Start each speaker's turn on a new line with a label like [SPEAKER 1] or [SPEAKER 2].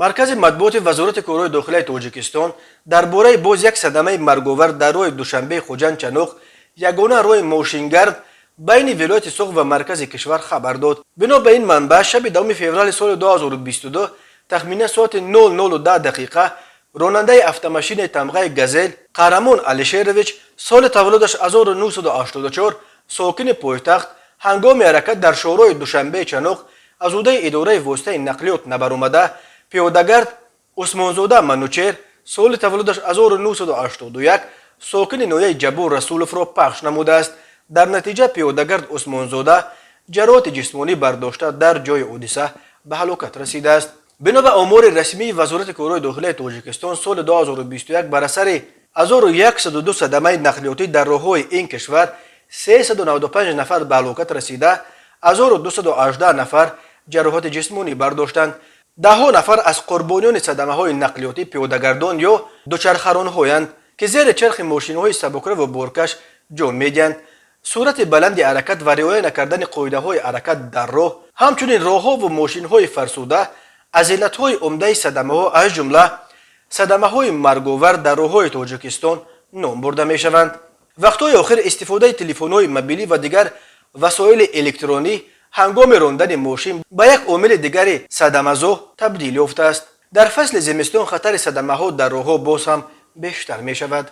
[SPEAKER 1] Маркази матбуоти Вазорати корҳои дохилаи Тоҷикистон дар бораи боз як садамаи марговар дар роҳи Душанбе Хуҷанд Чаноқ, ягона роҳи мошингард байни вилояти Суғд ва маркази кишвар, хабар дод. Бино ба ин манбаъ, шаби 10 феврали соли 2022, тахминан соати 00:10 дақиқа, ронандаи автомашинаи тамғаи «Газел» Қаҳрамон Алишерович, соли таваллудаш 1984, сокини пойтахт, ҳангоми ҳаракат дар шоҳроҳи Душанбеи Чаноқ аз ҳудуди идораи воситаи нақлиёт набаромада, пиёдагард Усмонзода Манучер, соли таваллудаш 1981, сокини ноҳияи Ҷаббор Расуловро пахш намудааст. Дар натиҷа пиёдагард Усмонзода ҷароҳати ҷисмонӣ бардошта, дар ҷои ҳодиса ба ҳалокат расидааст. Бино ба омори расмии Вазорати корҳои дохилаи Тоҷикистон, соли 2021 бар асари 1102 садамаи нақлиётӣ дар роҳҳои ин кишвар 395 нафар ба ҳалокат расида, 1218 нафар ҷароҳати ҷисмонӣ бардоштанд. Даҳҳо нафар аз қурбониёни садамаҳои нақлиётӣ пиёдагардон ё дучархаронҳоянд, ки зери чархи мошинҳои сабукраву боркаш ҷон медиҳанд. Суръати баланди ҳаракат ва риоя накардани қоидаҳои ҳаракат дар роҳ, ҳамчунин роҳҳову мошинҳои фарсуда аз иллатҳои умдаи садамаҳо, аз ҷумла садамаҳои марговар дар роҳҳои Тоҷикистон ном бурда мешаванд. Вақтҳои охир истифодаи телефонҳои мобилӣ ва дигар васоили электронӣ ҳангоми рондани мошин ба як омили дигари садамазо табдил ёфтааст. Дар фасли зимистон хатари садамаҳо дар роҳҳо боз ҳам бештар мешавад.